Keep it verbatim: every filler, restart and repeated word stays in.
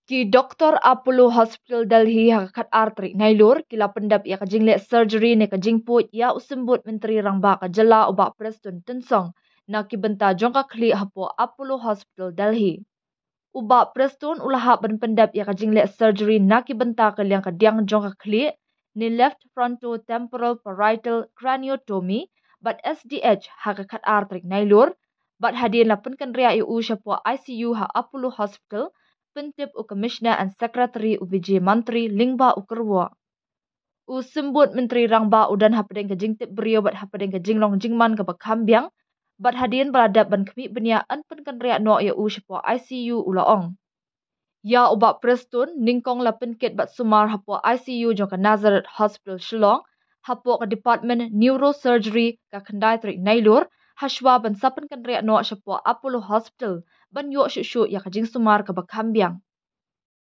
Ki doktor Apollo Hospital Delhi ha ka khatar tarik Nailur ki la pyndep ïa ka jingleh surgery ne ka jingpuid ïa u symbud Myntri Rangbah ka jylla u Bah Prestone Tynsong na ki bynta jong ka khlieh hapoh Apollo Hospital Delhi. U Bah Prestone u la hap ban pyndep ïa ka jingleh surgery na ki bynta ka liang ka diang jong ka khlieh ne left frontotemporal parietal craniotomy bad S D H ha ka khatar tarik Nailur, bad hadien la pynkynriah ïa u shapoh I C U ha Apollo Hospital, pyntip u Commissioner and Secretary u Vijay Mantri lyngba u kyrwoh. U symbud Myntri Rangbah u don hapdeng ka jingtip briew bad hapdeng ka jinglong jingman kaba kham biang, bad hadien ba la dep ban khmih bniah yn pynkynriah noh ïa u shapoh I C U, u la ong. Ïa u Bah Prestone nyngkong la pynkit bad sumar hapoh I C U jong ka Nazareth Hospital Shillong hapoh ka Department Neurosurgery ka khyndai tarik Nailur, hashwa ban sa pynkynriah noh shapoh Apollo Hospital ban ïoh shuh shuh ïa ka jingsumar kaba kham biang.